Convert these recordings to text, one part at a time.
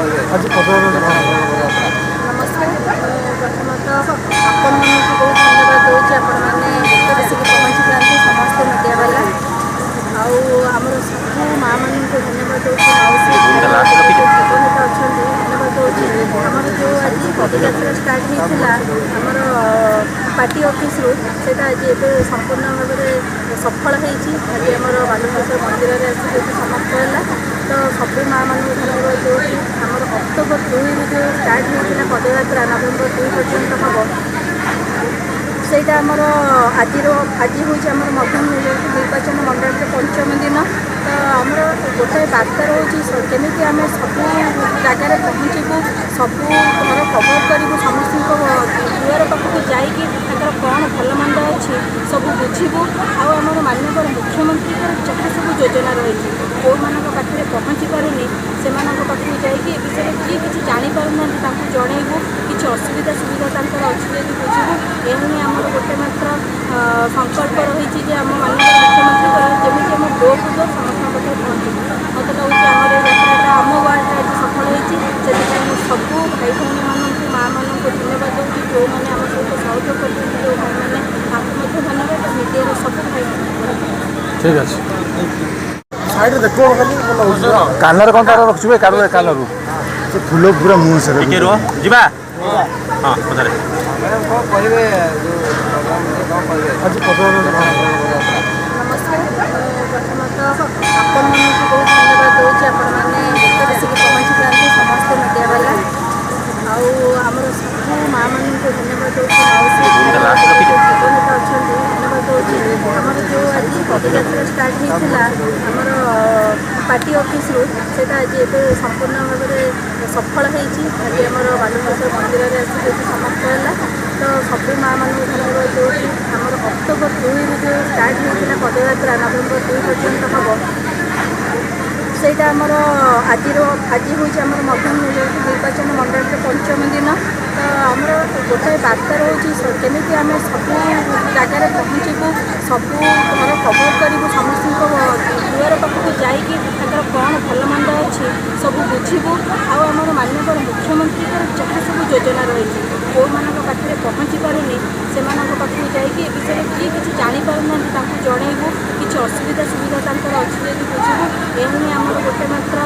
ଆଜି ପଦଯାତ୍ରା। ନମସ୍କାର। ମୁଁ ପ୍ରଥମତଃ ଆପଣମାନଙ୍କୁ ବହୁତ ଧନ୍ୟବାଦ ଦେଉଛି, ଆପଣମାନେ ଆସିକି ପହଞ୍ଚିଥାନ୍ତି ସମସ୍ତେ ମିଡ଼ିଆବାଲା। ଆଉ ଆମର ସବୁ ମାଆମାନଙ୍କୁ ଧନ୍ୟବାଦ ଦେଉଛି, ମାଉସୀ ଭାଇ ଅଛନ୍ତି, ଧନ୍ୟବାଦ ଦେଉଛି। ଆମର ଯେଉଁ ଆଜି ପଦଯାତ୍ରା ଷ୍ଟାର୍ଟ ହେଇଥିଲା ଆମର ପାର୍ଟି ଅଫିସରୁ, ସେଇଟା ଆଜି ଏବେ ସମ୍ପୂର୍ଣ୍ଣ ଭାବରେ ସଫଳ ହେଇଛି। ଆଜି ଆମର ବାଲୁଙ୍କେଶ୍ୱର ମନ୍ଦିରରେ ଆସିକି ଏଠି ସମାପ୍ତ ହେଲା। ତ ସବୁ ମାଆମାନଙ୍କୁ ଧନ୍ୟବାଦ ଦେଉଛି। ଆମର ଅକ୍ଟୋବର 2ରୁ ଯେଉଁ ଷ୍ଟାର୍ଟ ହେଇଥିଲା ପଦଯାତ୍ରା, ନଭେମ୍ବର 2 ପର୍ଯ୍ୟନ୍ତ ହେବ। ସେଇଟା ଆମର ଆଜିର ଆଜି ହେଉଛି ଆମର ମଧ୍ୟମ ନିର୍ବାଚନ ମଣ୍ଡଳୀର ପଞ୍ଚମ ଦିନ। ତ ଆମର ଗୋଟାଏ ବାର୍ତ୍ତା ରହୁଛି, କେମିତି ଆମେ ସବୁ ଜାଗାରେ ପହଞ୍ଚିବୁ, ସବୁ ଘର କଭର୍ କରିବୁ, ସମସ୍ତଙ୍କ ଦୁଆର ପାଖକୁ ଯାଇକି ତାଙ୍କର କ'ଣ ଭଲ ମନ୍ଦ ଅଛି ସବୁ ବୁଝିବୁ। ଆଉ ଆମର ମାନ୍ୟବର ମୁଖ୍ୟମନ୍ତ୍ରୀଙ୍କର ଯାହା ସବୁ ଯୋଜନା ରହିଛି, ଯେଉଁମାନଙ୍କ ପାଖରେ ପହଞ୍ଚି ପାରୁନି ସେମାନଙ୍କ ପାଖକୁ ଯାଇକି ଏ ବିଷୟରେ କିଏ କିଛି ଜାଣିପାରୁନାହାନ୍ତି ତାଙ୍କୁ ଜଣେଇବୁ, କିଛି ଅସୁବିଧା ସୁବିଧା ତାଙ୍କର ଅଛି ଯଦି ବୁଝିବୁ। ଏହା ହିଁ ଆମର ଗୋଟେ ମାତ୍ର ସଂକଳ୍ପ ରହିଛି ଯେ ଆମ ମାନ୍ୟବର ମୁଖ୍ୟମନ୍ତ୍ରୀଙ୍କର ଯେମିତି ଆମ ଡୋର୍ ଟୁ ଡୋର୍ ସମସ୍ତଙ୍କ ପାଖରେ ପହଞ୍ଚିବୁ। ମୋତେ ଲାଗୁଛି ଆମର ଏ ଯାତ୍ରାଟା ଆମ ୱାର୍ଡ଼ରେ ଆଜି ସଫଳ ହେଇଛି। ସେଥିପାଇଁ ମୁଁ ସବୁ ଭାଇ ଭଉଣୀମାନଙ୍କୁ, ମାଆମାନଙ୍କୁ ଧନ୍ୟବାଦ ଦେଉଛି। ଯେଉଁମାନେ ଆମ ସହିତ ସହଯୋଗ କରିଛନ୍ତି, ଯେଉଁ ଭାଇମାନେ, ତାଙ୍କୁ ମଧ୍ୟ ଧନ୍ୟବାଦ। ମିଡ଼ିଆର ସବୁ ଭାଇମାନଙ୍କୁ ଧନ୍ୟବାଦ। ଠିକ୍ ଅଛି। ସାଇଡ଼ରେ ଦେଖିବ ଖାଲି ଭଲ ଲାଗୁଛି। କାନରେ କ'ଣ ତାର ରଖିଛୁ ବେ? କାନରେ, କାନରୁ ସେ ଫୁଲ ପୁରା ମୁହଁ ସାରା। ଟିକେ ରୁହ, ଯିବା। ହଁ, ପଚାରେ। ମ୍ୟାଡ଼ାମ୍, କ'ଣ କହିବେ ଯେଉଁ ପ୍ରୋଗ୍ରାମରେ, କ'ଣ କହିବେ? ଆଜି ପଦଯାତ୍ରା। ନମସ୍କାର। ମୁଁ ପ୍ରଥମତଃ ଆପଣମାନଙ୍କୁ ବହୁତ ଧନ୍ୟବାଦ ଦେଉଛି, ଆପଣମାନେ ଆସିକି ପହଞ୍ଚିଥାନ୍ତି ସମସ୍ତେ ମିଡ଼ିଆବାଲା। ଆଉ ଆମର ସବୁ ମାଆମାନଙ୍କୁ ଧନ୍ୟବାଦ ଦେଉଛି, ମାଉସୀ ଭାଇ ଅଛନ୍ତି, ଧନ୍ୟବାଦ ଦେଉଛି। ଆମର ଯେଉଁ ଆଜି ପଦଯାତ୍ରା ଷ୍ଟାର୍ଟ ହେଇଥିଲା ଆମର ପାର୍ଟି ଅଫିସରୁ, ସେଇଟା ଆଜି ଏବେ ସମ୍ପୂର୍ଣ୍ଣ ଭାବରେ ସଫଳ ହେଇଛି। ଆଜି ଆମର ବାଲୁଙ୍କେଶ୍ୱର ମନ୍ଦିରରେ ଆସିକି ଏଠି ସମାପ୍ତ ହେଲା। ତ ସବୁ ମାଆମାନଙ୍କୁ ଧନ୍ୟବାଦ ଦେଉଛି। ଆମର ଅକ୍ଟୋବର 2ରୁ ଯେଉଁ ଷ୍ଟାର୍ଟ ହେଇଥିଲା ପଦଯାତ୍ରା, ନଭେମ୍ବର 2 ପର୍ଯ୍ୟନ୍ତ ହେବ। ସେଇଟା ଆମର ଆଜିର ଆଜି ହେଉଛି ଆମର ମଧ୍ୟମ ନିର୍ବାଚନ ମଣ୍ଡଳୀର ପଞ୍ଚମ ଦିନ। ତ ଆମର ଗୋଟାଏ ବାର୍ତ୍ତା ରହୁଛି, କେମିତି ଆମେ ସବୁ ଜାଗାରେ ପହଞ୍ଚିବୁ, ସବୁ ଘର କଭର୍ କରିବୁ, ସମସ୍ତଙ୍କ ଦୁଆର ପାଖକୁ ଯାଇକି ତାଙ୍କର କ'ଣ ଭଲ ମନ୍ଦ ଅଛି ସବୁ ବୁଝିବୁ। ଆଉ ଆମର ମାନ୍ୟବର ମୁଖ୍ୟମନ୍ତ୍ରୀଙ୍କର ଯାହା ସବୁ ଯୋଜନା ରହିଛି, ଯେଉଁମାନଙ୍କ ପାଖରେ ପହଞ୍ଚି ପାରୁନି ସେମାନଙ୍କ ପାଖକୁ ଯାଇକି ଏ ବିଷୟରେ କିଏ କିଛି ଜାଣିପାରୁନାହାନ୍ତି ତାଙ୍କୁ ଜଣେଇବୁ, କିଛି ଅସୁବିଧା ସୁବିଧା ତାଙ୍କର ଅଛି ଯଦି ବୁଝିବୁ। ଏହା ହିଁ ଆମର ଗୋଟେ ମାତ୍ର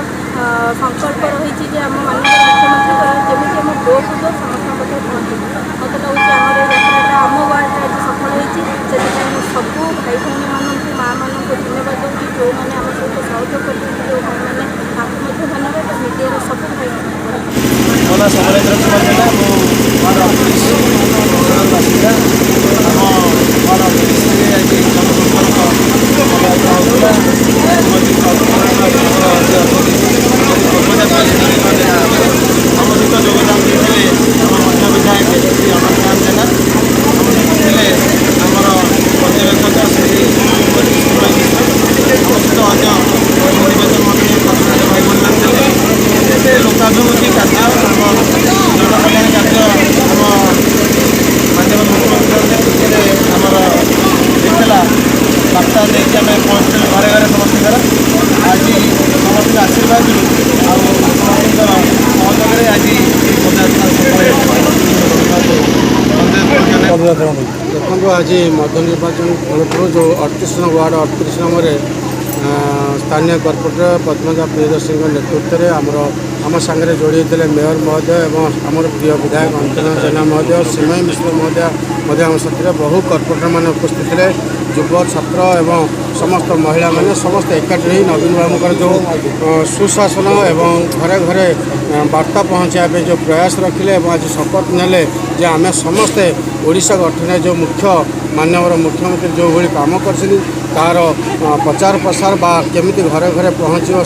ସଂକଳ୍ପ ରହିଛି ଯେ ଆମ ମାନ୍ୟବର ମୁଖ୍ୟମନ୍ତ୍ରୀଙ୍କର ଯେମିତି ଆମ ଡୋର୍ ଟୁ ଡୋର୍ ସମସ୍ତଙ୍କ ପାଖରେ ପହଞ୍ଚିବୁ। ମୋତେ ଲାଗୁଛି ଆମର ଏ ଯାତ୍ରାଟା ଆମ ୱାର୍ଡ଼ରେ ଆଜି ସଫଳ ହେଇଛି। ସେଥିପାଇଁ ମୁଁ ସବୁ ଭାଇ ଭଉଣୀମାନଙ୍କୁ, ମାଆମାନଙ୍କୁ ଧନ୍ୟବାଦ ଦେଉଛି। ଯେଉଁମାନେ ଆମ ସହିତ ସହଯୋଗ କରିଛନ୍ତି, ଯେଉଁ ଭାଇମାନେ, ତାଙ୍କୁ ମଧ୍ୟ ଧନ୍ୟବାଦ। ମିଡ଼ିଆର ସବୁ ଭାଇମାନଙ୍କୁ ଧନ୍ୟବାଦ। ମୋ ନାଁ ସମରେନ୍ଦ୍ର କୁମାର ଜେନା। ମୁଁ ୱାର୍ଡ଼ 38 ବାସିନ୍ଦା। ଆମ ୱାର୍ଡ଼ 38ରେ ଆଜି ଜନସମ୍ପର୍କ ପଦଯାତ୍ରା ହେଉଥିଲା। ଶ୍ରୀମତୀ କର୍ପୋରେଟର ଯିଏ ଅଛନ୍ତି, ପଦଯାତ୍ରା ନେତୃତ୍ୱରେ ଆମ ସହିତ ଯୋଗଦାନ ଦେଇଥିଲେ ଆମ ମଧ୍ୟ ବିଧାୟକ ଶ୍ରୀ ଅନନ୍ତ ଜେନା। ଆମ ସହିତ ଥିଲେ ଆମର ପର୍ଯ୍ୟବେକ୍ଷକ ଶ୍ରୀ ଶ୍ରୀମୟୀ ମିଶ୍ର। ଆମ ସହିତ ଅନ୍ୟ ନିର୍ବାଚନ ମଣ୍ଡଳୀ କର୍ପୋରେଟର ଭାଇ ଭଉଣୀମାନେ ଥିଲେ। ଏତେ ଲୋକାଭିମୁଖୀ କାର୍ଯ୍ୟ, ଆମ ଜନକଲ୍ୟାଣ କାର୍ଯ୍ୟ ଆମ ମାନ୍ୟବର ମୁଖ୍ୟମନ୍ତ୍ରୀଙ୍କ ନେତୃତ୍ୱରେ ଆମର ହେଇଥିଲା। ବାର୍ତ୍ତା ନେଇକି ଆମେ ପହଞ୍ଚିଥିଲୁ ଘରେ ଘରେ ସମସ୍ତଙ୍କର। ଆଜି ସମସ୍ତଙ୍କ ଆଶୀର୍ବାଦରୁ ଆଉ ସମସ୍ତଙ୍କର ସହଯୋଗରେ ଆଜି ଏହି ପଦଯାତ୍ରା ସଫଳ ହେଇଛି। ପଦଯାତ୍ରା ନେଇ। ଦେଖନ୍ତୁ, ଆଜି ମଧ୍ୟ ନିର୍ବାଚନ ମଣ୍ଡଳୀରୁ ଯେଉଁ 38 ନମ୍ବର ୱାର୍ଡ଼, 38 ନମ୍ବରରେ ସ୍ଥାନୀୟ କର୍ପୋରେଟର ପଦ୍ମଜା ପ୍ରିୟଦର୍ଶୀଙ୍କ ନେତୃତ୍ୱରେ ଆମର ଆମ ସାଙ୍ଗରେ ଯୋଡ଼ି ହେଇଥିଲେ ମେୟର ମହୋଦୟ ଏବଂ ଆମର ପ୍ରିୟ ବିଧାୟକ ଅନ୍ତନ ଜେନା ମହୋଦୟ, ଶ୍ରୀମୟୀ ମିଶ୍ର ମହୋଦୟ ମଧ୍ୟ ଆମ ସାଥିରେ, ବହୁ କର୍ପୋରେଟର ମାନେ ଉପସ୍ଥିତ ଥିଲେ। ଯୁବ, ଛାତ୍ର ଏବଂ ସମସ୍ତ ମହିଳାମାନେ ସମସ୍ତେ ଏକାଠି ହୋଇ ନବୀନ ବାବୁଙ୍କର ଯେଉଁ ସୁଶାସନ ଏବଂ ଘରେ ଘରେ ବାର୍ତ୍ତା ପହଞ୍ଚାଇବା ପାଇଁ ଯେଉଁ ପ୍ରୟାସ ରଖିଲେ ଏବଂ ଆଜି ଶପଥ ନେଲେ ଯେ ଆମେ ସମସ୍ତେ ଓଡ଼ିଶା ଗଠନରେ ଯେଉଁ ମୁଖ୍ୟ ମାନ୍ୟବର ମୁଖ୍ୟମନ୍ତ୍ରୀ ଯେଉଁଭଳି କାମ କରିଛନ୍ତି, ତାର ପ୍ରଚାର ପ୍ରସାର ବା କେମିତି ଘରେ ଘରେ ପହଞ୍ଚିବ,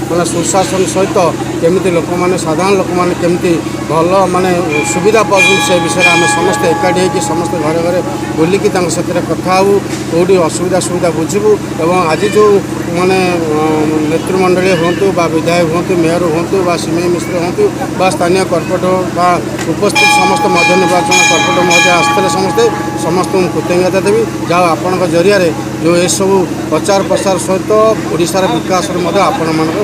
ମାନେ ସୁଶାସନ ସହିତ କେମିତି ଲୋକମାନେ, ସାଧାରଣ ଲୋକମାନେ କେମିତି ଭଲ ମାନେ ସୁବିଧା ପାଉଛନ୍ତି, ସେ ବିଷୟରେ ଆମେ ସମସ୍ତେ ଏକାଠି ହେଇକି ସମସ୍ତେ ଘରେ ଘରେ ବୁଲିକି ତାଙ୍କ ସାଥିରେ କଥା ହେବୁ, କେଉଁଠି ଅସୁବିଧା ସୁବିଧା ବୁଝିବୁ। ଏବଂ ଆଜି ଯେଉଁ ମାନେ ନେତୃମଣ୍ଡଳୀ ହୁଅନ୍ତୁ ବା ବିଧାୟକ ହୁଅନ୍ତୁ, ମେୟର ହୁଅନ୍ତୁ ବା ଶ୍ରୀମୟୀ ମିଶ୍ର ହୁଅନ୍ତୁ ବା ସ୍ଥାନୀୟ କର୍ପୋରେଟର ବା ଉପସ୍ଥିତ ସମସ୍ତ ମଧ୍ୟ ନିର୍ବାଚନ କର୍ପୋରେଟର ମହୋଦୟ ଆସିଥିଲେ, ସମସ୍ତେ ସମସ୍ତଙ୍କୁ କୃତଜ୍ଞତା ଦେବି। ଯାହା ଆପଣଙ୍କ ଜରିଆରେ ଯେଉଁ ଏସବୁ ପ୍ରଚାର ପ୍ରସାର ସହିତ ଓଡ଼ିଶାର ବିକାଶରେ ମଧ୍ୟ ଆପଣମାନଙ୍କ